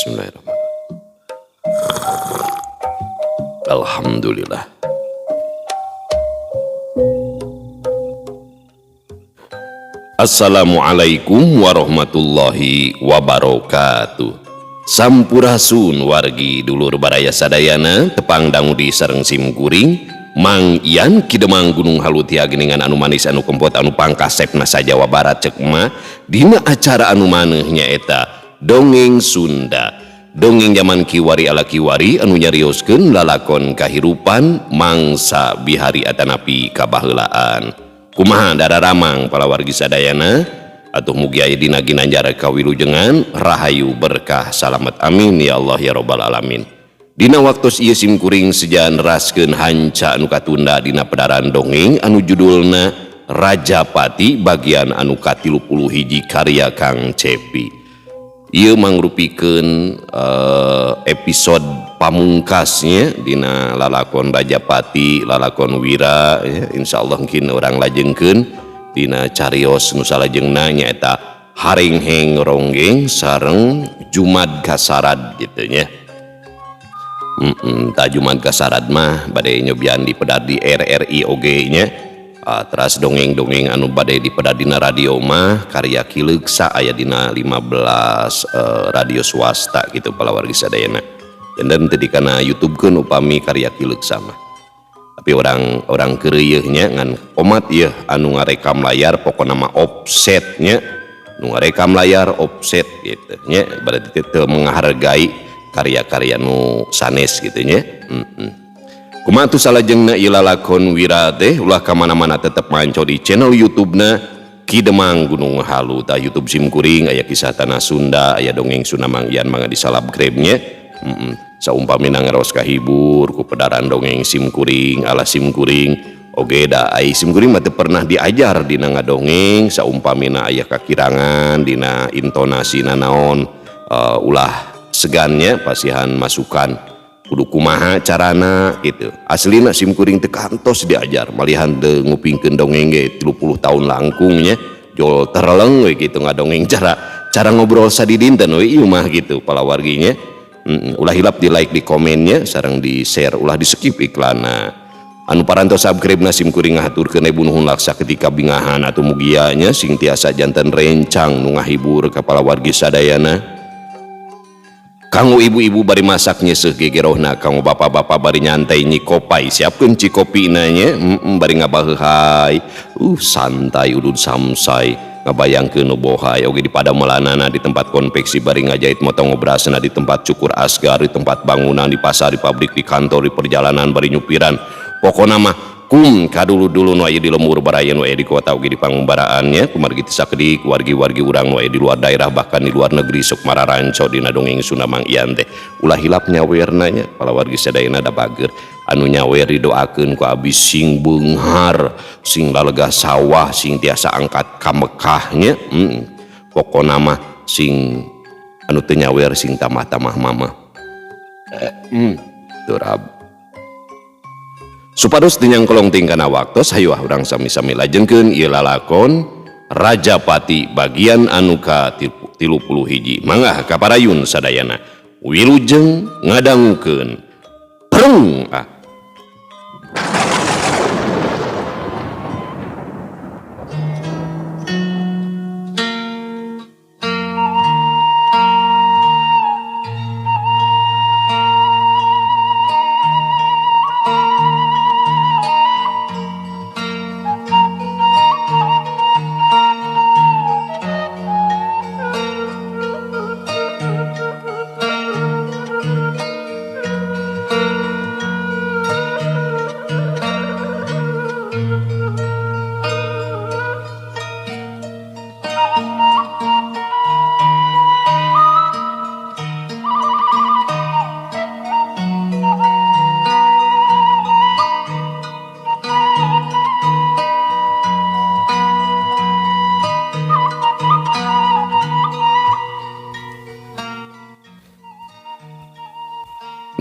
Bismillahirrahmanirrahim. Alhamdulillah. Assalamualaikum warahmatullahi wabarakatuh. Sampurasun wargi dulur baraya sadayana, tepang dangu di sareng sim kuring Mang Ian Ki Demang Gunung Halu tia geningan anu manis anu kempot anu pangkasepna sa Jawa Barat cek mah dina acara anu maneh nyaeta Dongeng Sunda. Dongeng zaman kiwari ala kiwari anu nyarioskeun lalakon kahirupan mangsa bihari atanapi kabaheulaan. Kumaha dararamang palawargi sadayana, atuh mugi aya dina ginanjar kawilujengan, rahayu berkah salamet, amin ya Allah ya robbal alamin. Dina waktos ieu sim kuring seja neraskeun hanca anu katunda dina pedaran dongeng anu judulna Rajapati bagian anu ka-31 karya Kang Cepi. Ieu mangrupikeun episode pamungkasnya dina lalakon Rajapati, lalakon Wira ya, insyaallah mungkin orang lajengkeun dina carios nu salajengna nyaeta Harengheng Ronggeng sareng Jumad Kasarad gitu nya. Ta Jumad Kasarad mah bade nyobian di pedar di RRI oge nya. Teras dongeng-dongeng anu bade di pedar dina radio mah karya Ki Leuksa aya dina 15 radio swasta gitu palawargi sadayana. Dan teu dikana YouTube-keun upami karya Ki Leuksa mah. Tapi orang keureuyeeh nya ngan omat ieu anu ngarekam layar pokona mah offsetnya, nu ngarekam layar offset gitu nya, berarti teu menghargai karya-karya nu sanes gitu nya. Kumaha tuh salajengna ieu lalakon Wira teh ulah ka mana-mana tetep manco di channel YouTube-na Ki Demang Gunung Halu. Tah YouTube sim kuring aya kisah tanah Sunda, aya dongeng Sunda Mang Ian mangga di subscribe-nya. Saumpamina ngaraos kahibur ku pedaran dongeng sim kuring ala sim kuring oge da ai sim kuring mah teu pernah diajar dina ngadongeng, saumpamina aya kakirangan dina intonasi nanaon, ulah segannya pasihan masukan kudu kumaha carana gitu. Aslina sim kuring teu kantos diajar, malihan teu ngupingkeun dongeng ge 30 tahun langkungnya jol tereleng we gitu ngadongeng cara ngobrol sadidinten we ieu mah gitu palawarginya. Ulah hilap di like, di komennya, sareng di share, ulah di skip iklanna. Anu parantos subscribe na sim kuring ngahaturkeun ibu nuhun laksa ketika bingahan atau mugianya sing tiasa janten rencang nu ngahibur ka palawargi sadayana. Kanggo ibu-ibu bari masak nyeseuh gegerohna, kanggo bapak-bapak bari nyantai nyikopai, siapkeun cikopina nya, bari ngabaheuhai, santai udud samsai, ngabayangkeun nu bohai oge di padamelanana, di tempat konveksi bari ngajahit motong obrasna, di tempat cukur asgar, di tempat bangunan, di pasar, di pabrik, di kantor, di perjalanan bari nyupiran. Pokona mah kum kadulu-dulu nu aya di lembur baraya nu aya di kota oge di pangumbaraannya, kumargi teu sakedik wargi-wargi urang nu aya di luar daerah bahkan di luar negeri sok mararanco dina dongeng Sunda Mang Ian teh. Ulah hilap nyawerna nya palawargi sadayana da bager anu nyawer didoakeun ku abdi sing beunghar, sing lalega sawah, sing tiasa angkat ka Mekah nya. Pokona mah sing anu teu nyawer sing tamah-tamah mama. Turab. Supados teu nyangkolong tingkana waktos, hayu ah urang sami-sami lajengkeun ieu lalakon Rajapati bagian anu ka-31. Mangga kaparayun sadayana. Wilujeng ngadangukeun. Prung ah.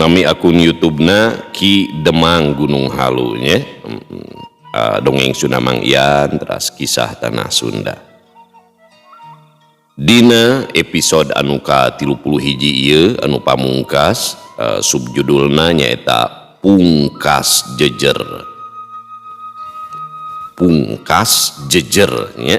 Nami akun YouTube-na Ki Demang Gunung Halu nya. Dongeng Sunda Mang Ian teras kisah tanah Sunda. Dina episode anu ka-31 ieu anu pamungkas subjudulna nyaeta Pungkas Jejer. Pungkas Jejer nya.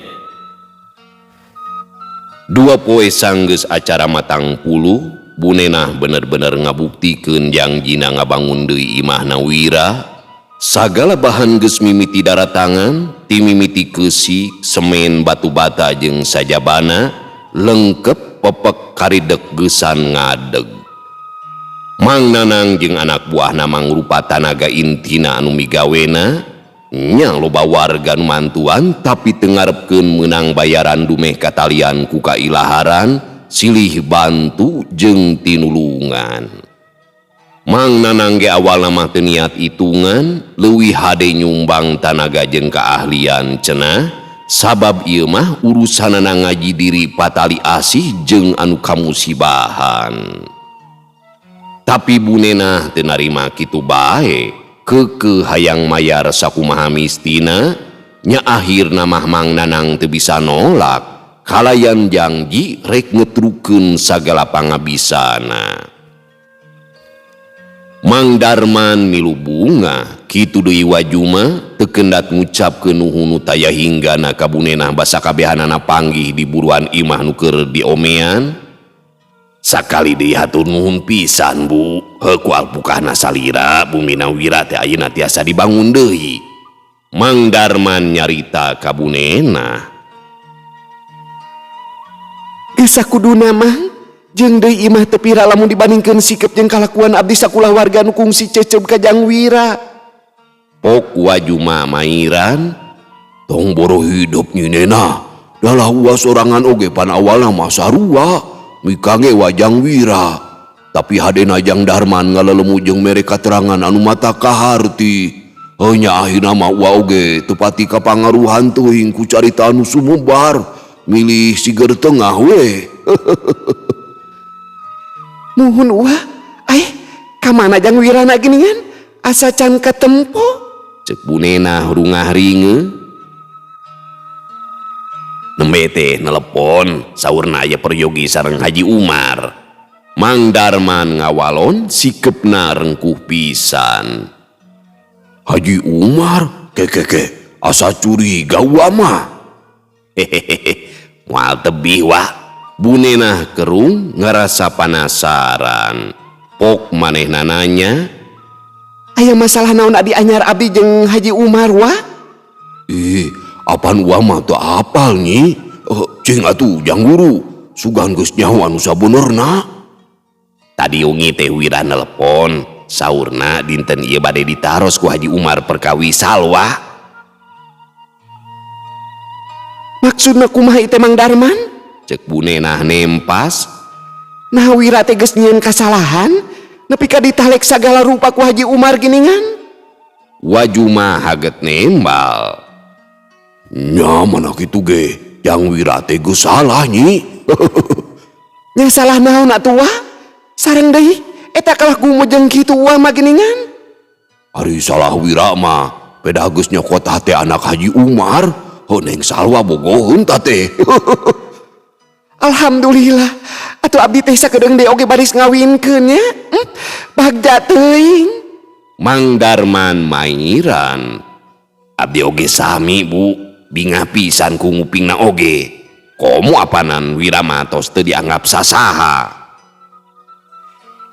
Dua poe sanggeus acara matang puluh, Bunenah bener-bener ngabuktikeun jangjina ngabangun deui imahna Wira. Sagala bahan geus mimiti daratangan, ti mimiti keusi, semen, batu bata jeung sajabana, lengkep pepek karidek geusan ngadeg. Mang Nanang jeung anak buahna mangrupa tanaga intina anu migawena, nya loba warga nu mantuan tapi teu ngarepkeun meunang bayaran dumeh katalian ku kailaharan, silih bantu jeung tinulungan. Mang Nanang ge awalna mah teu niat itungan, leuwih hade nyumbang tanaga jeung kaahlian cenah, sabab ieu mah urusanana ngaji diri patali asih jeung anu kamusibahan. Tapi Bunenah teu narima kitu bae, keukeuh hayang mayar sakumaha mistina, nya akhirna mah Mang Nanang teu bisa nolak, kalayan jangji rek ngetrukeun sagala pangabisana. Mang Darman milu bunga, kitu deui Wajuma teu kendat ngucapkeun nuhun nu taya hinggana ka Bunenah basa kabehanana panggih di buruan imah nu keur diomean. Sakali deui hatur nuhun pisan Bu, heuh ku alpukahna salira bumina Wira teh ayeuna tiasa dibangun deui. Mang Darman nyarita ka Bunenah. Geus sakuduna Mang, jeung deui imah teu pira lamun dibandingkeun sikep jeung kalakuan abdi sakulah warga nu kungsi ceceb ka Jang Wira. Pok Wajuma mairan, tong boro hidup Nyi Nena, dalah uwa sorangan oge pan awalna mah sarua, mikange wajang Wira. Tapi hadena Jang Darman ngalelemu jeung mere katerangan anu mata kaharti. Heuh nya akhirna mah uwa oge teu pati kapangaruhan teuing ku carita anu sumubar, milih siger tengah we. Muhun uwa, ai ka mana Jang Wirana geuningan? Asa can katempo. Cek Bunenah rungah ringe. Nembe teh nelepon, saurna aya peryogi sareng Haji Umar. Mang Darman ngawalon sikepna rengkuh pisan. Haji Umar, kekeke, asa curiga uwa mah. Hehehe, moal tebih wah. Bunenah kerung ngarasa panasaran. Pok manehna nanya, aya masalah naon adi anyar abdi jeung Haji Umar wah? Ih, apan uwa mah teu apal nyi? Cing atuh Jang Guru, sugan geus nyaho anu sabenerna. Tadi ungi teh Wira nelepon, saurna dinten ieu bade ditaros ku Haji Umar perkawi Salwa. Maksudna kumaha ieu teh Mang Darman? Cek Bunenah nempas. Nah Wira teh geus nyieun kasalahan, nepi ka ditalek sagala rupa ku Haji Umar geuningan. Wajuma haget nembal. Nya mana kitu ge, Jang Wira teh geus salah nyi. Nya salah naon atuh wah? Sareng deui eta kalah gumujeng kitu wah mah geuningan. Ari salah Wira mah, pedah geus nyokot hate anak Haji Umar, heuh Neng Salwa bogoheun ta teh. Alhamdulillah, atuh abdi teh sakedeung deui oge baris ngawinkeun nya. Bagja teuing. Mang Darman mairan. Abdi oge sami Bu, bingah pisan ku ngupingna oge. Komo apanan Wira mah tos teu dianggap sasaha.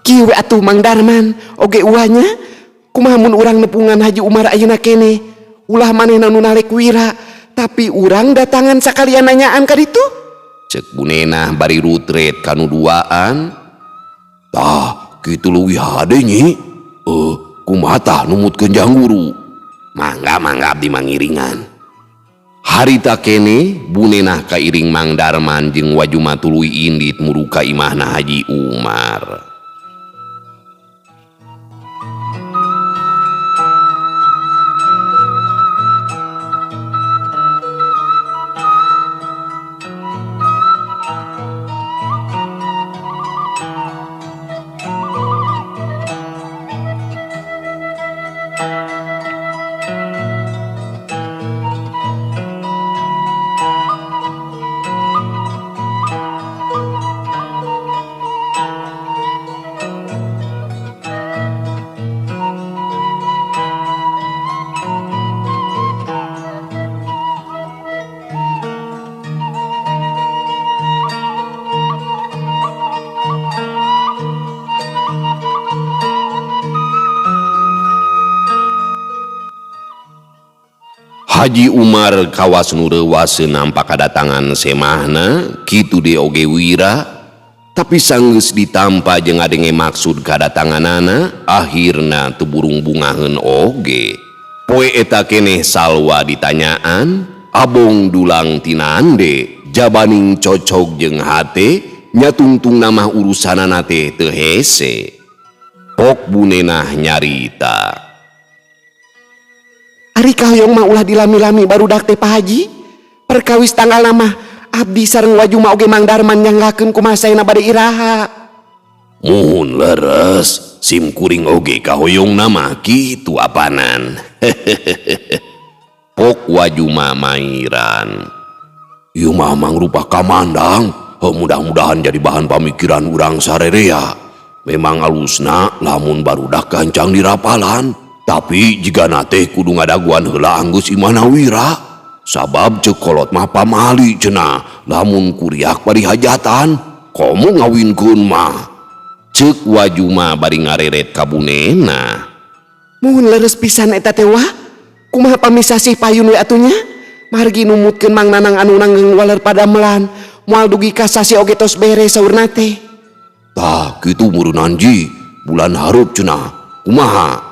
Kieu we atuh Mang Darman, oge uanya kumaha mun urang nepungan Haji Umar ayeuna keneh. Ulah manehna nu nalek Wira, tapi urang datangan sakalian nanyaan ka ditu. Cek Bunenah bari rutret kanu duaan. Tah, kitu leuwih hade nyi. Kumaha tah numutkeun Jang Guru? Mangga mangga abdi mangiringan. Harita kene Bunenah kairing Mang Darman jeung Wajuma tuluy indit muruka imahna Haji Umar. Haji Umar kawas nu reuwaseun nampa kadatangan semahna, kitu deui oge Wira. Tapi sanggeus ditampa jeung ngadenge maksud kadatanganana, akhirna teu burung bungaheun oge. Poe eta keneh Salwa ditanyaan, abong dulang tinande, jabaning cocog jeung hate, nya tungtungna mah urusanana teh teu hese. Pok bunenah nyarita. Ari kahoyong mah ulah dilami-lami barudak teh, Pak Haji. Perkawis tanggal mah abdi sareng Wajuma oge Mang Darman nyanggakeun kumaha saena bade iraha. Muhun leres, sim kuring oge kahoyongna mah kitu apanan. Pok Wajuma mairan. Ieu mah mangrupa kamandang, mudah-mudahan jadi bahan pamikiran urang sarerea. Memang alusna lamun barudak gancang dirapalan, tapi jigana teh kudu ngadaguan heula anggeus imahna Wira. Sabab ceuk kolot mah pamali cenah lamun kuriak bari hajatan, komo ngawinkeun mah. Ceuk Wajuma bari ngareret ka bunena. Muhun leres pisan eta teh, Wa. Kumaha pami sasih payun we atuh nya? Margi numutkeun Mang Nanang anu langgeng waler padamelan, moal dugi ka sasih oge tos beres saurna teh. Tah kitu meureunnan ji, bulan hareup cenah. Kumaha?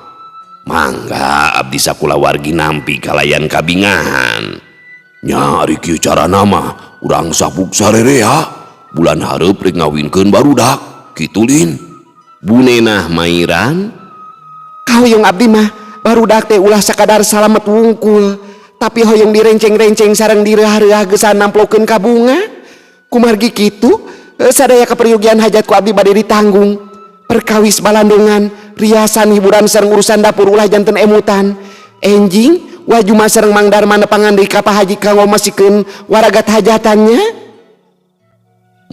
Mangga abdi sakulawargi nampi kalayan kabingahan. Nya ari kieu carana mah urang sapuk sarerea, bulan hareup rek ngawinkeun barudak. Kitu lin. Bunenah mairan. Kahoyong abdi mah barudak teh ulah sakadar salamet wungkul, tapi hoyong direnceng-renceng sareng direuah-reuah geusan namplokeun ka bunga. Kumargi kitu, sadaya kaperyogian hajat ku abdi bade ditanggung. Perkawis balandongan, riasan hiburan sareng urusan dapur ulah janten emutan. Enjing Wajuma sareng Mang Darman nepangan deui ka Pak Haji kanggo masikeun waragat hajatannya.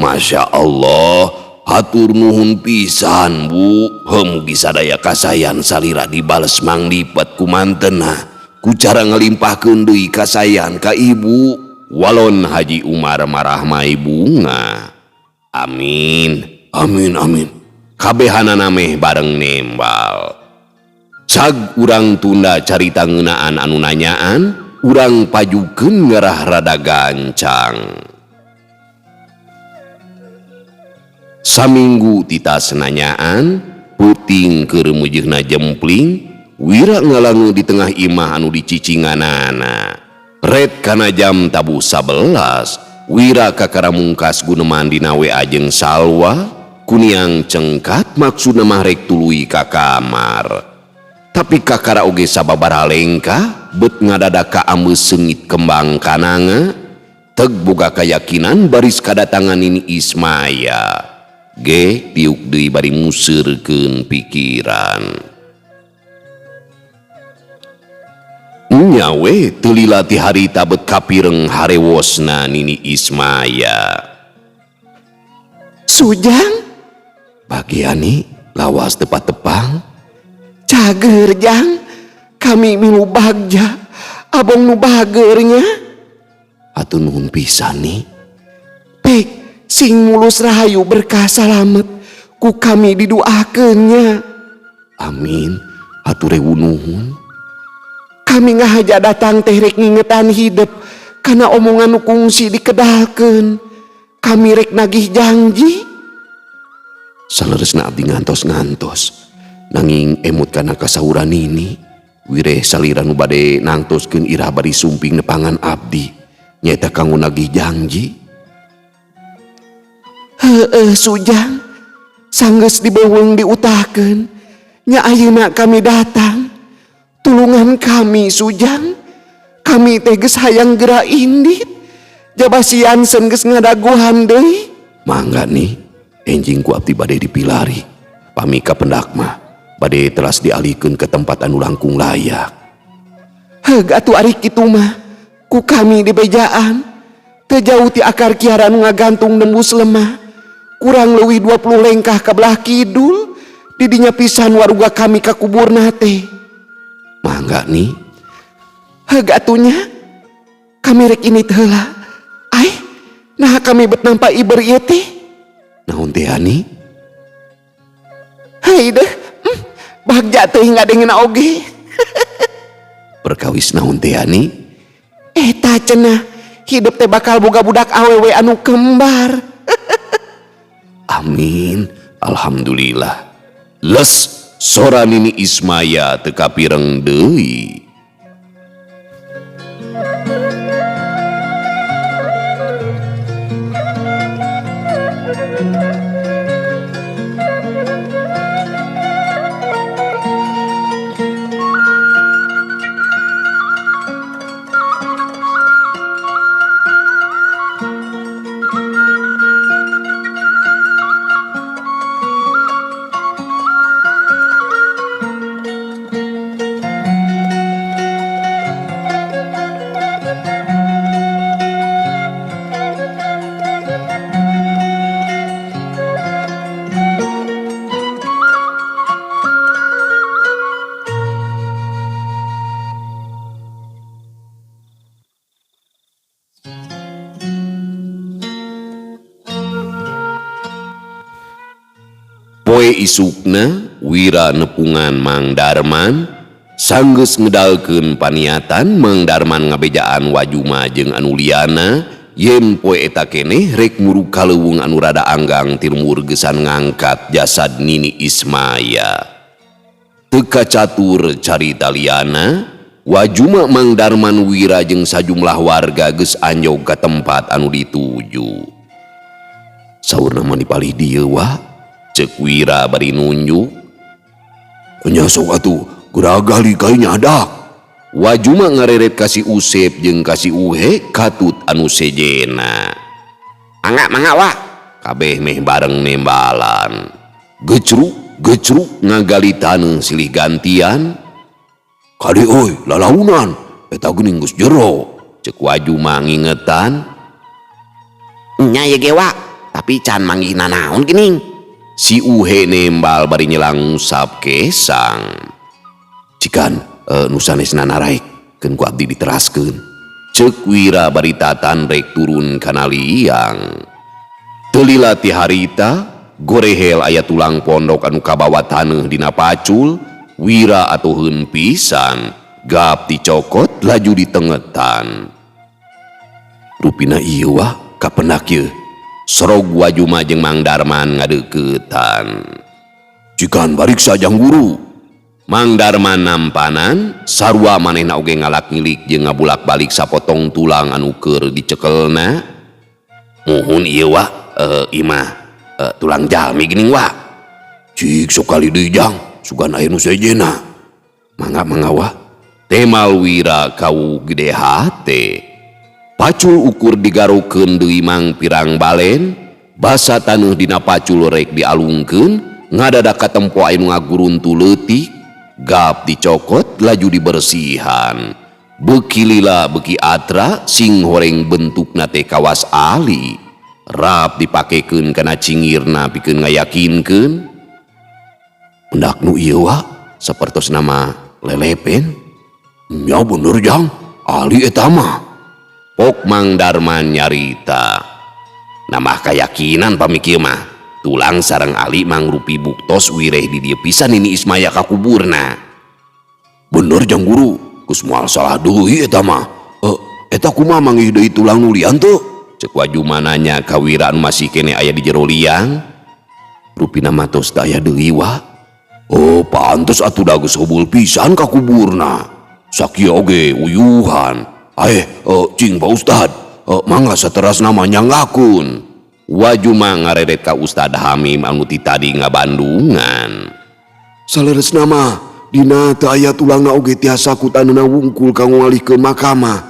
Masya Allah, hatur nuhun pisan Bu. Heuh, mugi sadaya kasayan salira dibales manglipet ku mantena. Ku cara ngalimpahkeun deui kasayan ka ibu. Walon Haji Umar marahmai bunga. Amin. Amin amin. Kabehanana meh bareng nembal. Cag urang tunda carita ngeunaan anu nanyaan, urang pajukeun ngarah rada gancang. Saminggu titas nanyaan, peuting keur meujeuhna jempling, Wira ngalange di tengah imah anu dicicinganana. Ret kana jam tabuh 11, Wira kakara mungkas guneman dina WA jeung Salwa, kuniang cengkat maksudna mah rek tuluy ka kamar. Tapi kakara oge sababaraha lengkah bet ngadadak ka ambeus seungit kembang kananga, teg boga kayakinan baris kadatangan Nini Ismaya. Ge tiuk deui bari museurkeun pikiran. Nya we teu lila ti harita bet kapireng harewosna Nini Ismaya. Sujang? Bagiani lawas tepat tepang. Cager jang, kami milu bagja, abong nu bagernya. Atuh nuhun pisan nih. Pek, sing mulus rahayu berkah salamet, ku kami diduakeunnya. Amin, hatur ribu nuhun. Kami ngahaja datang teh rek ngingetan hidep, kana omongan nu kungsi dikedalkeun. Kami rek nagih janji. Saleresna abdi ngantos-ngantos, nanging emut kana kasauran nini. Wireh salira nu bade nangtoskeun irah bari sumping nepangan abdi, nyaeta kanggo nagih janji. Heeh Sujang, sanggeus dibeuweung diutahkeun, nya ayeuna kami datang. Tulungan kami Sujang, kami teh geus hayang geura indit. Jaba si Yansen geus ngadaguhan deui. Mangga nih, enjing ku abdi bade dipilari. Pami kapendak mah bade telas dialihkeun ke tempat anu langkung layak. Heug atuh ari kitu mah, ku kami dibejaan. Teu jauh ti akar kiara nu ngagantung nembus lemah. Kurang leuwih 20 lengkah ka belah kidul, didinya pisan waruga kami ka kuburna teh. Mangga nih. Heug atuh nya, kami rek init heula. Ai, naha kami bet nampa iber ieu teh? Naon teh ani? Hei deh, bagja teuing ngadengena oge. Perkawis naon teh ani? Eta cenah hidup teh bakal boga budak awewe anu kembar. Amin. Alhamdulillah. Les sora Nini Ismaya teu kapireng deui. Poe isukna Wira nepungan Mang Darman sanggeus ngedalkeun paniatan Mang Darman ngabejaan Wajuma jeung anu liana yen poe eta keneh rek muruk ka leuweung anu rada anggang tilmur gesan ngangkat jasad Nini Ismaya. Teu kacatur carita liana Wajuma Mang Darman Wira jeung sajumlah warga geus anjog ka tempat anu dituju. Saurna mah dipalih dieu wa? Cek Wira bari nunjuk. Nya sok atuh geragali kai nyadak. Wajuma ngareret ka si Usep jeung ka si Uhe katut anu sejena. Mangga mangga wa. Kabeh meh bareng nembalan. Gecruk gecruk ngagali taneuh silih gantian. Kade euy lalaunan eta geuning geus jero. Cek Wajuma ngingetan. Nya ye ge wa, tapi can manggih nanaon geuning. Si Uhe nembal bari nyelang ngusap kesang. Cikan nu sanesna naraek keun ku abdi diteraskeun. Ceuk Wira bari tatan rek turun kana liang. Teu lila ti harita gorehel aya tulang pondok anu kabawa taneuh dina pacul. Wira atuheun pisan, gap dicokot laju ditengetan. Rupina ieu wah kapenak ieu. Sorog Wajuma jeung Mang Darman ngadeuketan. Cikan bariksa jang guru. Mang Darman nampanan, sarua manehna oge ngalak ngilik jeung ngabulak-balik sapotong tulang anu keur dicekelna. Muhun ieu wah, imah tulang jalmi geuning wah. Cik sok kali deui jang, sugan aya nu sejena. Mangga mangga wah. Temal Wira kau gede hate. Pacul ukur digarukeun deui mang pirang balen, basa taneuh dina pacul rek dialungkeun, ngadadak katempo aya nu ngaguruntu leutik, gap dicokot laju dibersihan. Beuki lila beuki atra sing horeng bentukna teh kawas ali. Rap dipakekeun kana cingirna pikeun ngayakinkeun. Pendak nu ieu wa sapertos nama lelepen. Nya bener jang, ali eta mah. Pok Mang Darman nyarita. Nambah kayakinan pamikir mah. Tulang sareng ali mangrupi buktos wireh di dieu pisan Nini Ismaya ka kuburna. Bener jang guru, geus moal salah deui eta mah. Eta kumaha manggih deui tulang nu lian teu? Ceuk Wajuma nanya ka Wira anu masih keneh aya di jero liang. Rupina mah tos teu aya deui wa. Oh, pantes atuh da geus heubeul pisan ka kuburna. Sakieu oge uyuhan. Cing Pak Ustad, mangga saterasna mah nyanggakun. Wajuma ngareret ka Ustad Hamim anu ti tadi ngabandungan. Saleresna mah dina teu aya tulangna oge tiasa ku taneuna wungkul kanggo ngalihkeun makamah.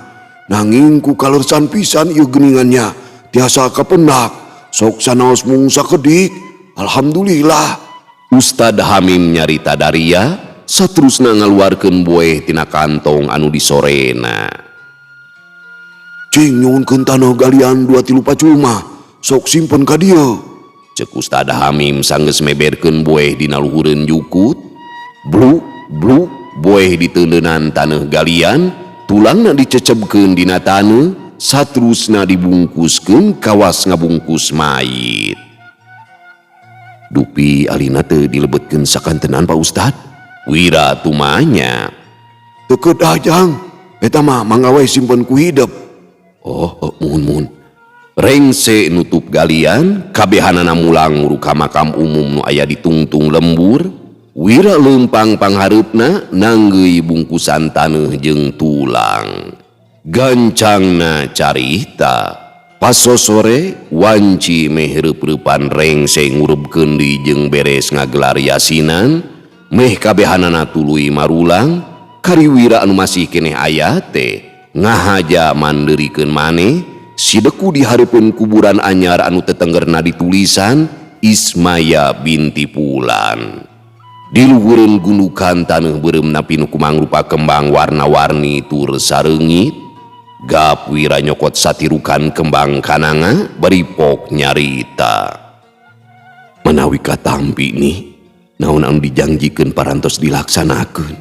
Nanging ku kalersan pisan ieu geuningannya tiasa kapendak. Sok sanaos mung sakedik. Alhamdulillah. Ustad Hamim nyarita daria saterusna ngaluarkeun boeh tina kantong anu disorena. Cing nyuhunkeun tanah galian 2-3 pacul mah sok simpen ka dieu. Ceuk Ustad Hamim sanggeus meberkeun boeh dina luhureun jukut. Bluk bluk boeh diteundeunan taneuh galian, tulangna dicecebkeun dina taneuh, saterusna dibungkuskeun kawas ngabungkus mayit. Dupi alina teu dilebetkeun sakantenan Pak Ustad. Wira tumanya. Teu kedah jang. Eta mah mangga we simpen ku hidep. Oh, oh muhun muhun. Rengse nutup galian, kabehanana mulang nguruk ka makam umum nu aya di tungtung lembur. Wira leumpang panghareupna nanggeui bungkusan taneuh jeung tulang. Gancangna carita. Pasosore wanci meh reup-reupan rengse ngurebkeun deui jeung beres ngagelar yasinan, meh kabehanana tuluy marulang, kari Wira anu masih keneh aya teh ngahaja mandeurikeun maneh sideku di hareupeun kuburan anyar anu tetenggerna ditulisan Ismaya binti Pulan. Di luhureun gundukan taneuh beureum napi nu kumangrupa kembang warna-warni tur sareungit. Gap Wira nyokot satirukan kembang kananga bari pok nyarita. Manawi katampi nih, naon anu dijangjikeun parantos dilaksanakeun.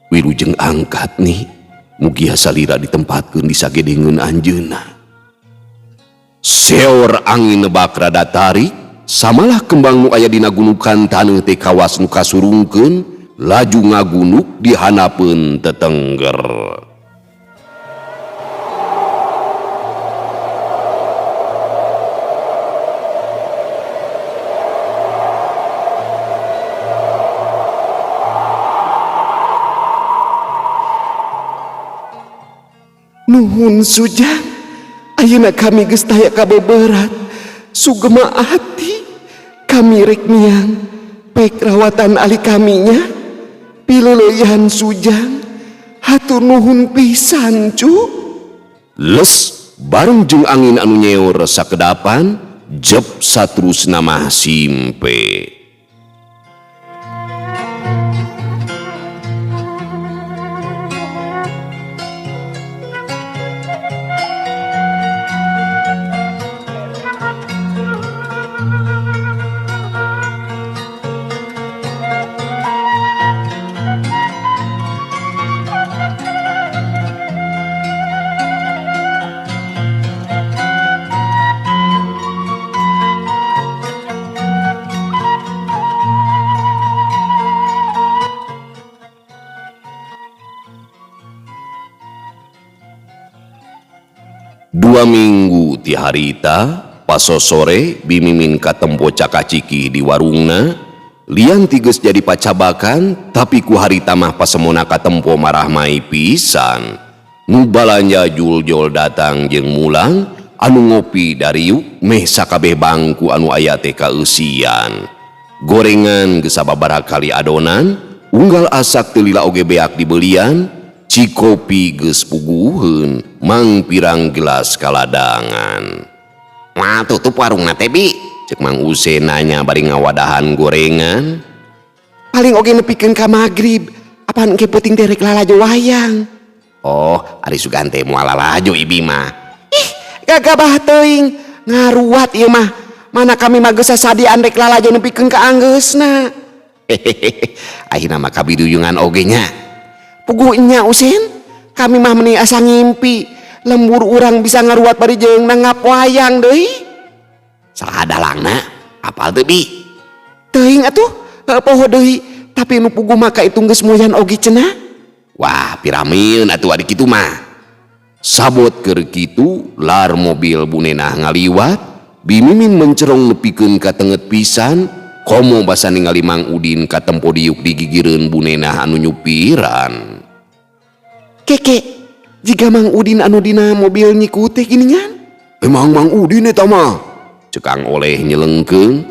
Wilujeng angkat nih, mugia salira ditempatkeun di sagedengeun anjeunna. Seor angin nebak rada tarik, samalah kembang nu aya dina gunukan taneuh teh kawas nu kasurungkeun, laju ngagunuk di hanapeun tetengger. Nuhun Sujang, ayeuna kami geus taya kabeberat, sugema ati kami rek miang pek rawatan ali kaminya pileuleyan Sujang, hatur nuhun pisan cu. Les bareng jeung angin anu nyeor sakedapan, jep satrusna mah simpe. Dua minggu ti harita, pasosore bimimin katempo cakaciki di warungna, lian tiges jadi pacabakan, tapi ku harita mah pasemona katempo marahmai pisan. Nu balanja juljol datang jeung mulang, anu ngopi dariuk meh sakabeh bangku anu aya teh kaeusian. Gorengan geus sababaraha kali adonan, unggal asak teu lila oge beak dibelian, cikopi geus puguheun, mang pirang gelas kaladangan. Wah, tutup warungna teh bi, cek Mang Use nanya bari ngawadahan gorengan. Paling oge nepikeun ka magrib, apaan engke peuting teh rek lalajo wayang. Oh, ari sugan teh moal lalajo ibi mah. Ih, gagabah teuing, ngaruat ieu mah. Mana kami mah geus sasadian rek lalajo nepikeun ka anggeusna. Hehehe, akhirna mah kabiduyungan oge nya. Puguh nya Usin, kami mah meni asa ngimpi lembur urang bisa ngaruat bari jeung nanggap wayang deui. Salah dalangna, apal teu bi? Teuing atuh, heuh poho deui, tapi nu puguh mah ka itu geus moyan oge cenah. Wah, pirameun atuh ari kitu mah. Sabot keur kitu, lar mobil bunenah ngaliwat, bimimin mencerong nepikeun ka tenget pisan, komo basa ningali Mang Udin katempo diuk digigireun bunenah anu nyupiran. Keke, jika Mang Udin anu dina mobil nyiku teh ginian? Emang Mang Udin eta mah? Cekang oleh nyelengkeung.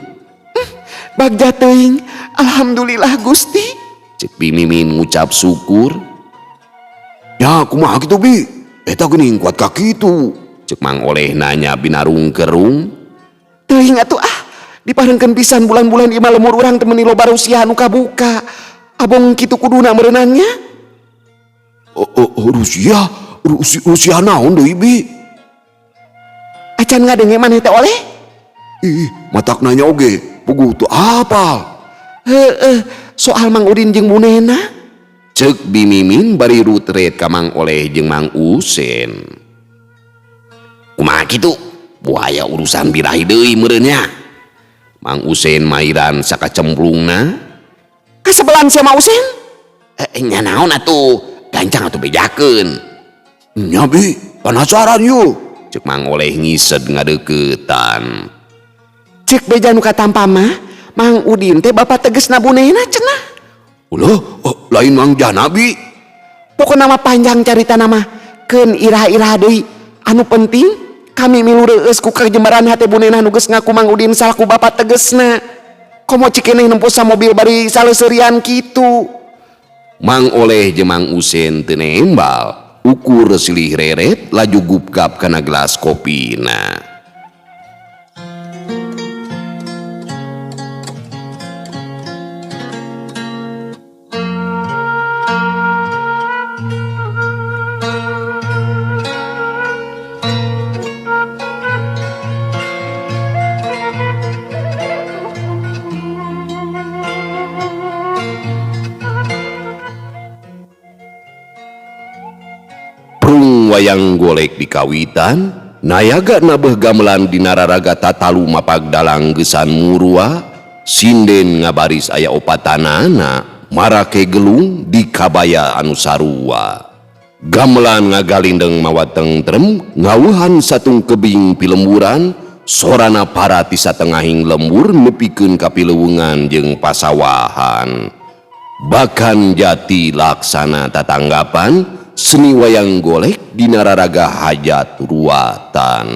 Bagja teuing, alhamdulillah Gusti. Cek Bimimin ngucap syukur. Ya kumaha kitu bi? Eta geuning kuat ka kitu. Cek Mang Oleh nanya binarung kerung. Teuing atuh ah, diparengkeun pisan bulan-bulan ieu mah lemur urang teh meuni loba Rusia anu kabuka. Abong kitu kuduna meureunannya. Oh, Rusia, Rusia naon deui bi? Acan ngadenge maneh teh oleh? Ih, matak nanya oge, puguh teu apal. Heeh, soal Mang Udin jeung Bunena. Cek Bimimin bari rutret ka Mang Oleh jeung Mang Usen. Kumaha kitu? Buaya urusan birahi deui meureun nya. Mang Usen mairan sakacemplungna. Kasebelan sia Mang Usen? Nya naon atuh? Gancang atuh bejakeun. Nya bi, panasaran yuk. Cek Mang Oleh ngised ngadeukeutan. Cek beja nu katampa mah, Mang Udin teh bapak tegesna Bunena cenah. Ulah, oh, lain Mang Jana bi. Pokona mah panjang caritana mah, keun iraha-iraha deui. Anu penting kami milu reueus ku kajembaran hate Bunena nu geus ngaku Mang Udin salaku bapak tegesna. Komo cikeneh nempo samobil bari saleseurian kitu. Mang Oleh jeung Mang Usen teu nembal, ukur silih reret laju gupgap kana gelas kopina. Wayang golek di kawitan, nayaga nabeh gamelan dina raraga tatalu mapag dalang geusan murua, sinden ngabaris aya opatanana, marake gelung di kabaya anu sarua. Gamelan ngagalindeng mawa tentrem, ngawuhan satung kebing pilemburan, sorana para ti satengahing lembur nepikeun ka pileuweungan jeung pasawahan. Bakan jati laksana tatanggapan, seni wayang golek dina raraga hajat ruatan.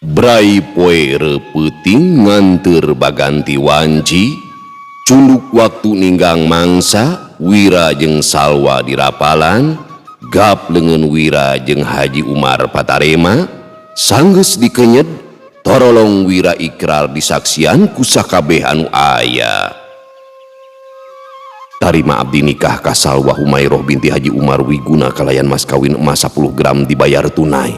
Brai poe repeuting nganteur baganti wanci, cunduk waktu ninggang mangsa, Wira jeung Salwa dirapalan, gap leungeun Wira jeung Haji Umar patarema, sanggeus dikenyed, torolong Wira ikrar disaksian ku sakabeh anu aya. Tarima abdi nikah ka Salwa Humairoh binti Haji Umar Wiguna kalayan mas kawin emas 10 gram dibayar tunai.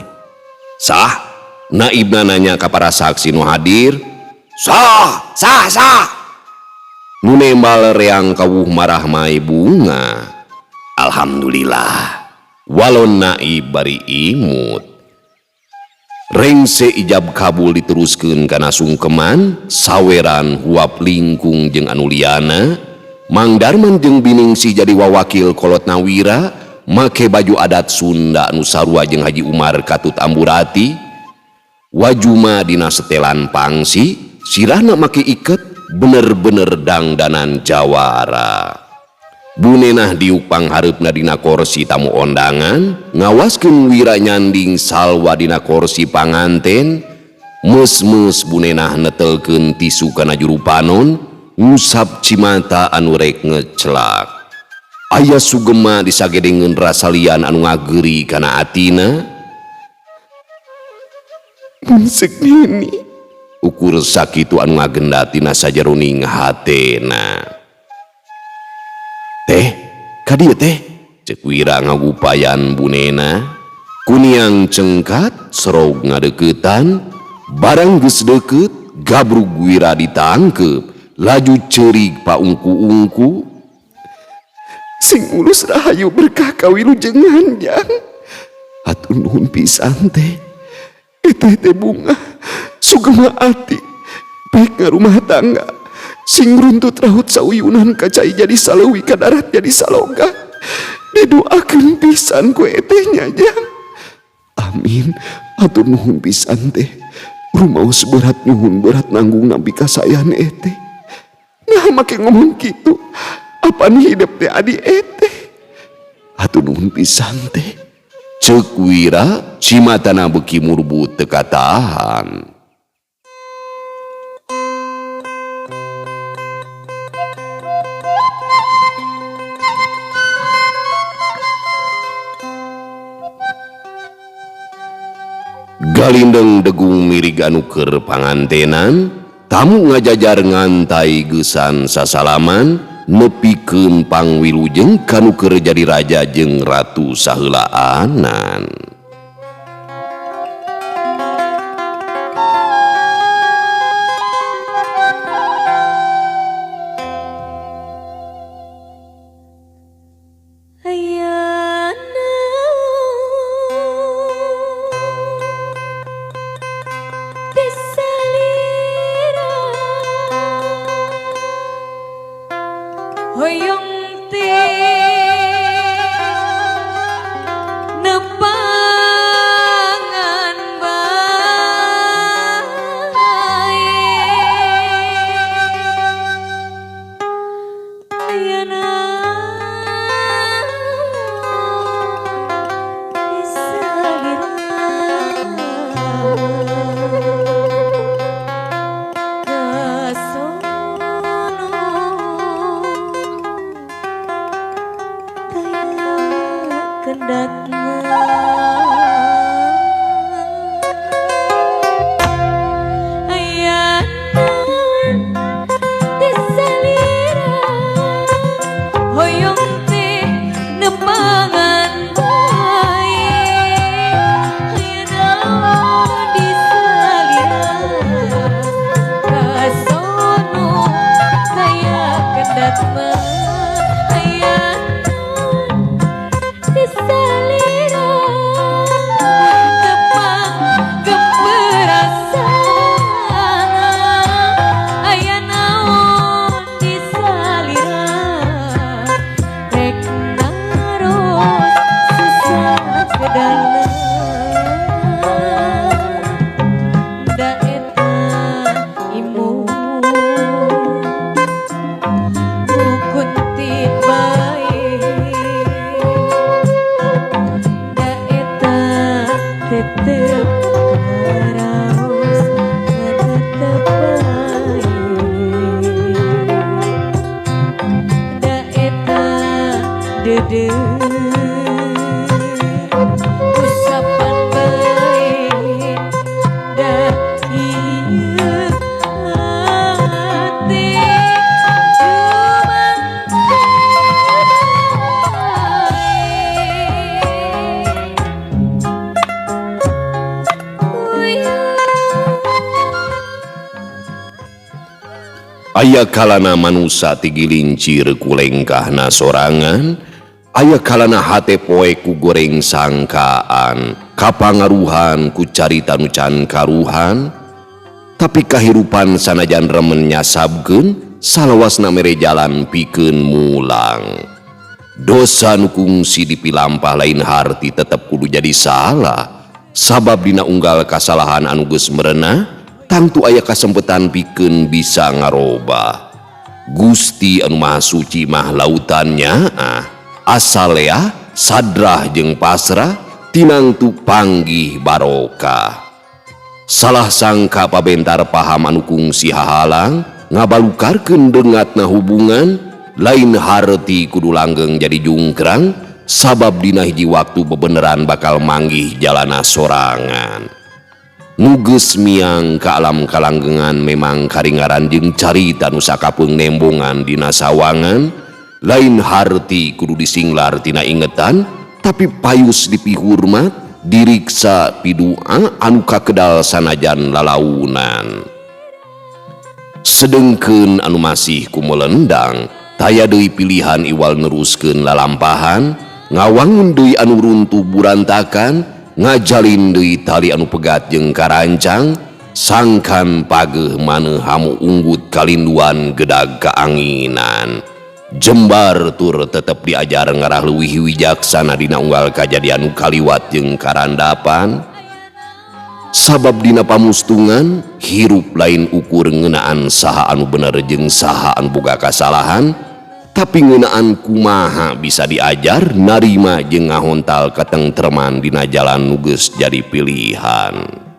Sah? Naibna nanya ka para saksi nu hadir. Sah, sah, sah. Nu nembal reang kawuh marah mai bunga. Alhamdulillah. Walon naib bari imut. Rengse ijab kabul diteruskeun kana sungkeman, saweran huap lingkung jeung anu liana. Mang Darman jeung Biningsih jadi wawakil kolot Nawira, make baju adat Sunda anu sarua jeung Haji Umar katut amburati. Wajuma dina setelan pangsi, sirahna make iket, bener-bener dangdanan jawara. Bunenah diuk panghareupna dina korsi tamu ondangan, ngawaskeun Wira nyanding Salwa dina korsi panganten, meus-meus bunenah netelkeun tisu kana juru panon, ngusap cimata anu rek ngecelak. Aya sugema disagedengeun rasalian anu ngageuri kana atina. Segini ukur sakitu anu ngagenda tina sajaroning hatena. Teh, ka dieu teh, cek Wira ngagupayan bunena. Kuniang cengkat serog ngadeuketan, barang geus deukeut gabrug Wira ditangkep, laju ceurik paungku-ungku. Sing ulus rahayu berkah kawilujengan jang. Hatur nuhun pisan teh. Eteh teh bunga sugema ati baik ngarumah tangga sing runtut raut sauyunan kacai jadi saleuwi ka darat jadi saloga didoakeun pisan ku eteh nya jang. Amin. Hatur nuhun pisan teh. Rumaos berat nyuhun berat nanggung nampi kasayan eteh. Nah make ngomong kitu apan hidep teh adi eteh. Hatur nuhun pisan teh. Cek Wira cimatana beuki murbut teu katahan. Galindeng degung mirig anu keur pangantenan, tamu ngajajar ngantai geusan sasalaman, nepikeun pangwilujeng kanu keur jadi raja jeung ratu saheulaanan. kendatna aya naon di salira hoyong teh nepangan bae aya naon di salira kasono kaya kendatna aya naon di salira tepang geperasana aya naon di salira rek naros susah kedalna da eta imu kuntit bae da eta tetep karaos tetep bae da eta deudeuh usapan bae da ieu hate cuman Aya kalana manusa tigilincir ku lengkahna sorangan, aya kalana hate poe ku goreng sangkaan, kapangaruhan ku carita nu can karuhan, tapi kahirupan sanajan remen nyasabkeun, salawasna mere jalan pikeun mulang. Dosa nu kungsi dipilampah lain harti tetep kudu jadi salah, sabab dina unggal kasalahan anu geus merenah, tangtu aya kasempetan pikeun bisa ngarobah. Gusti anu Maha Suci mah lautannya asalea sadrah jeung pasrah tinangtu panggih barokah. Salah sangka pabentar paham anu kungsi hahalang ngabalukarkeun dengatna hubungan lain harti kudu langgeng jadi jungkrang sabab dina hiji waktu bebeneran bakal manggih jalana sorangan. Nu geus miang ka alam kalanggengan memang karingaran jeung carita nu sakapeung nembongan dina sawangan lain harti kudu disinglar tina ingetan tapi payus dipihurmat diriksa pidua anu kakedal sanajan lalaunan. Sedengkeun anu masih kumelendang taya deui pilihan iwal neruskeun lalampahan ngawangun deui anu runtuh burantakan ngajalin deui tali anu pegat jeung karancang sangkan pageuh maneh hamu unggut kalinduan gedag kaanginan. Jembar tur tetep diajar ngarah leuwih wijaksana dina unggal kajadian nu kaliwat jeung karandapan. Sabab dina pamustungan hirup lain ukur ngeunaan saha anu bener jeung saha anu boga kasalahan, tapi ngeunaan kumaha bisa diajar narima jeung ngahontal katengtreman dina jalan nu geus jadi pilihan.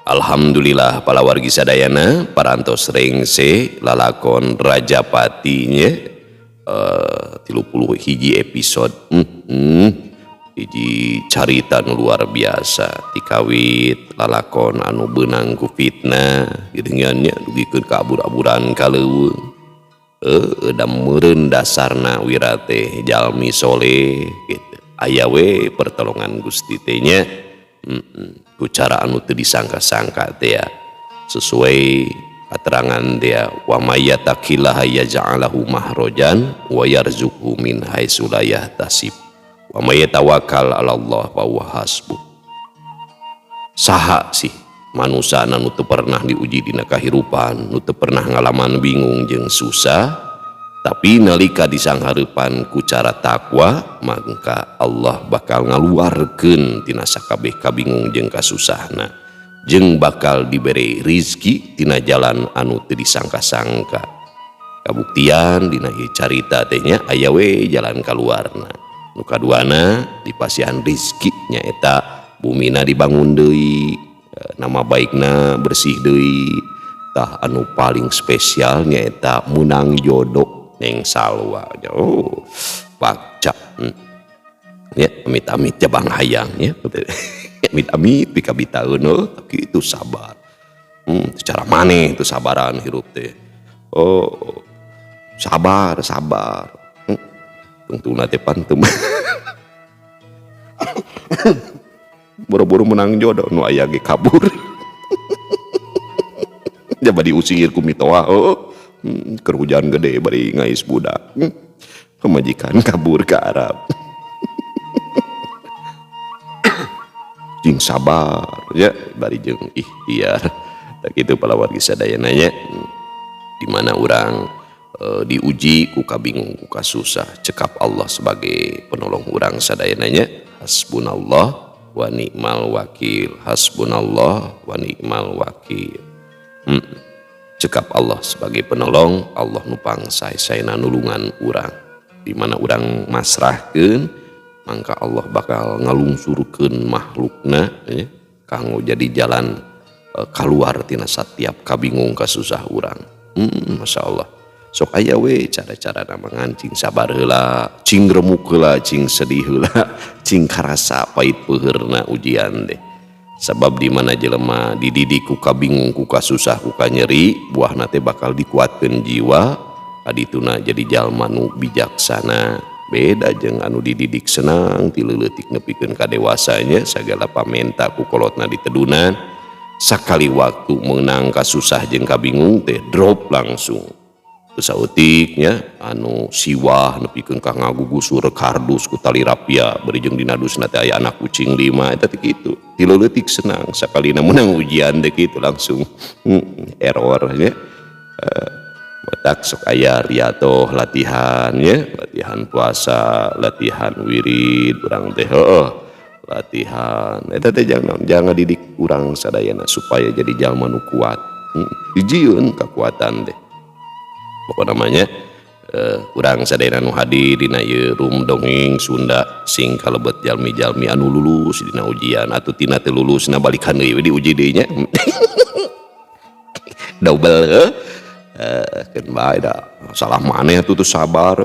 Alhamdulillah palawargi sadayana parantos rengse lalakon Rajapatinya 31 episode hiji carita nu luar biasa tikawit lalakon anu beunang ku fitnah geuningan nya dugikeun ka abur-aburan ka leuweung da meureun dasarna wira teh jalmi soleh gitu aya we pertolongan Gusti teh nya. Ku cara anu teu disangka-sangka teh ya sesuai katerangan teh ya wa may yattaqillaha yaj'alahu mahrojan wa yarzuqhu min haitsu la yahtasib wa may yatawakkal 'ala Allah fa huwa hasbuh. Saha sih manusa anu teu pernah diuji dina kahirupan, nu teu pernah ngalaman bingung jeung susah, tapi nalika disanghareupan ku cara takwa maka Allah bakal ngaluarkeun tina sakabeh kabingung jeung kasusahna jeung bakal dibere rizki tina jalan anu teu disangka-sangka. Kabuktian dina ieu carita teh nya aya we jalan kaluarna. Nu kaduana dipasihan rizki nyaeta bumina dibangun deui, nama baikna bersih deui. Tah anu paling spesial nyaeta menang jodoh Neng Salwa. Oh, baca. Ya, amit-amit ya Bang Hayang ya. Amit-amit pikabitaeun oh, tapi itu sabar. Secara maneh itu sabaran hirup teh. Oh, sabar, sabar. Tungtungna teh pantum. Boro-boro menang jodoh nu aya ge kabur. Jaba diusir ku mitoha, oh. Keur hujan gede bari ngais budak. Pemajikan kabur ke Arab. Jeung sabar ya bari jeung ikhtiar. Tak kitu palawargi sadayana nya. Di mana urang diuji ku kabingung ku kasusah, cekap Allah sebagai penolong urang sadayana nya. Hasbunallah wa ni'mal wakil, hasbunallah wa ni'mal wakil. Cekap Allah sebagai penolong, Allah nupang sae-saena nulungan urang. Di mana urang masrahkeun, mangka Allah bakal ngalungsurkeun makhlukna ya, kanggo jadi jalan kaluar tina satiap kabingung kasusah urang. Masya Allah. Sok aya we cara-cara mangancing sabar heula, cing remuk heula, cing sedih heula, cing karasa pahit peuheurna ujian teh. Sabab di mana jelema dididik ku kabingung ku kasusah ku kanyeri, buahna teh bakal dikuatkeun jiwa, kadituna jadi jalma nu bijaksana. Beda jeung anu dididik senang ti leutik nepikeun ka dewasanya, sagala pamenta ku kolotna ditedunan. Sakali waktu meunang kasusah jeung kabingung teh drop langsung. Teu saeutik nya anu siwah nepikeun ka ngagugusur kardus ku tali rapia bari jeung dina dusna teh aya anak kucing 5 eta teh kitu. Ti leutik senang sakalina meunang ujian teh kitu langsung error nya. Matak sok aya riatoh latihan nya, latihan puasa, latihan wirid urang teh heueuh, latihan eta teh jangan ngadidik urang sadayana supaya jadi jalma nu kuat. Dijieun kakuatan teh. Pokokna mah nya urang sadayana nu hadir dina ieu room dongeng Sunda sing kalebet jalmi-jalmi anu lulus dina ujian atuh tina teu lulusna balikan deui we diuji deui nya. Double heuh. Keun bae da salah maneh atuh teu sabar.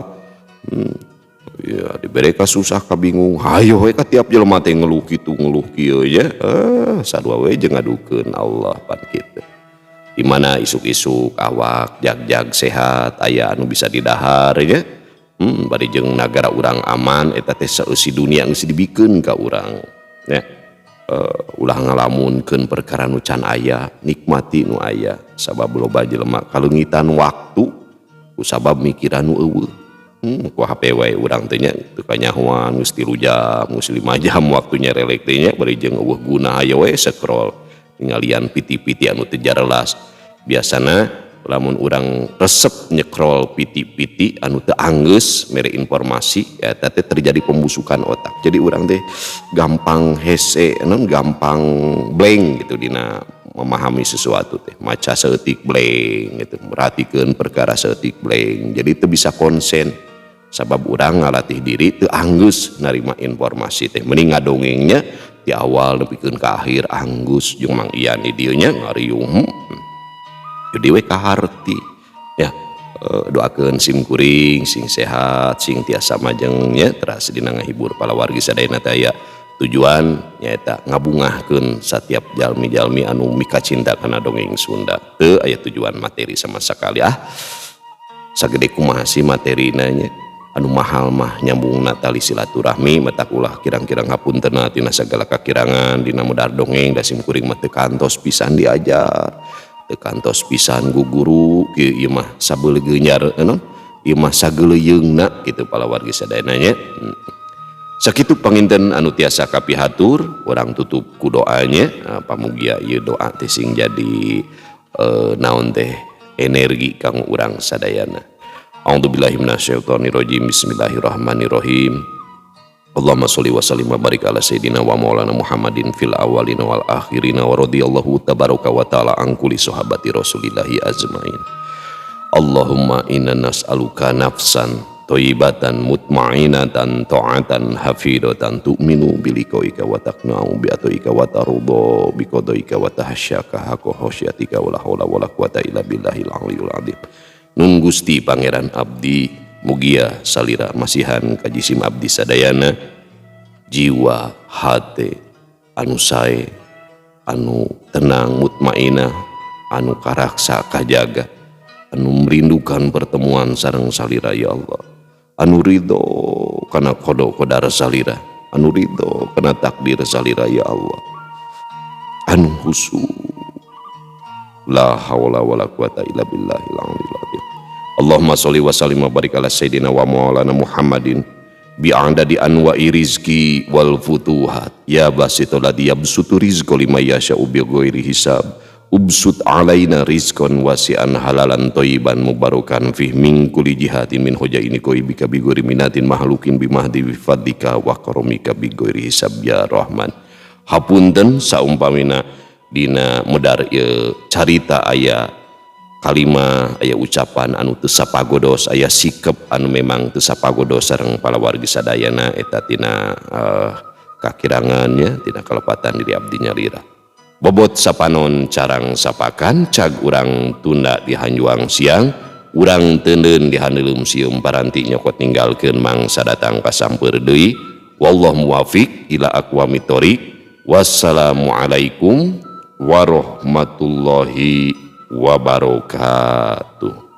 Ya dibere kasusah kabingung. Hayo we ka tiap jelema teh ngeluh kitu ngeluh kieu nya. Sarua we jeung ngadukeun Allah pan kitu. Di mana isuk-isuk awak jag-jag sehat aya anu bisa didahar nya. Bari jeung nagara urang aman eta teh saeusi dunia geus dibikeun ka urang nya. Ulah ngalamunkeun perkara nu can aya, nikmati nu aya sabab loba jelema kaleungitan waktu ku sabab mikiran nu eueuh. Ku HP wae urang teh nya teu kanyahoan geus 3 jam, geus 5 jam waktunya relek teh nya bari jeung eueuh guna hayo we scroll ningalian piti-piti anu teu jarelas. Biasana lamun urang resep nyekrol piti-piti anu teu anggeus mere informasi eta teh terjadi pembusukan otak. Jadi urang teh gampang hese, naon gampang blank gitu dina memahami sesuatu teh. Maca saeutik blank gitu, merhatikeun perkara saeutik blank. Jadi teu bisa konsen sabab urang ngalatih diri teu anggeus narima informasi teh. Mending ngadongengnya di awal nepikeun ka akhir anggeus jeung Mang Ian di dieu nya ngariung. Jadi we kaharti ya, doakeun sim kuring sing sehat sing tiasa majeng nya teras dina ngahibur palawargi sadayana teh aya tujuan nyaeta ngabungahkeun satiap jalmi-jalmi anu mikacinta kana dongeng Sunda. Teu aya tujuan materi sama sekali ah. Sagede kumaha sih materina nya anu mahal mah nyambungna tali silaturahmi matak ulah kirang-kirang hapuntenna tina sagala kakirangan dina modar dongeng da sim kuring mah teu kantos pisan diajar. Teu kantos pisan guguru kieu ieu mah sabeuleugeunyar naon ieu mah sageuleuyeungna kitu palawargi sadayana nya. Sakitu panginten anu tiasa kapihatur urang tutup ku doanya pamugia ieu doa teh sing jadi naon teh energi kanggo urang sadayana. A'udzubillahi minasyaitonirrajim. Bismillahirrahmanirrahim. Allahumma sholli wa sallim wa barik ala sayyidina wa maulana Muhammadin fil awwalina wal akhirina wa radhiyallahu tabaraka wa ta'ala an kulli sahabati rasulillahi ajmain. Allahumma inna nas'aluka nafsan Thayyibatan mutmainatan ta'atan hafidatan tu'minu biliqaika wa taqna'u bi ataika wa tarudha bi qadaika wa tahsyaka haqa khasyatika wa la haula wa la quwata illa billahil aliyul azim. Nun Gusti Pangeran abdi mugia salira masihan ka jisim abdi sadayana jiwa hate anu sae anu tenang mutmainah anu karaksa kajaga anu merindukan pertemuan sareng salira ya Allah, anu ridho kana qada qadar salira, anu ridho kana takdir salira ya Allah, anu khusyuk la haula wala quwata illa billahil aliyil azim. Allahumma sholli wa sallim wa barik ala sayyidina wa maulana Muhammadin bi'adadi anwa'i rizki wal futuhat ya basitul ladzi yabsutu rizqa liman yasha'u bi ghairi hisab ubsut alaina rizqan wasi'an halalan thayyiban mubarakan fih min kulli jihatin min hojaini qaibika bi ghairi minatin mahlukin bi mahdi bi fadlika wa karamika bi ghairi hisab ya Rahman. Hapunten saumpamina dina medar ieu carita aya kalimah aya ucapan anu teu sapagodos aya sikep anu memang teu sapagodos sareng palawargi sadayana eta tina kakirangan nya tina kalepatan diri abdi nyalira. Bobot sapanon carang sapakan cag urang tunda di hanjuang siang urang teuneun di handeuleum sieum paranti nyokot ninggalkeun mangsa datang kasampeur deui. Wallahu muwafiq ila aqwamit thoriq. Wassalamualaikum warahmatullahi wabarakatuh.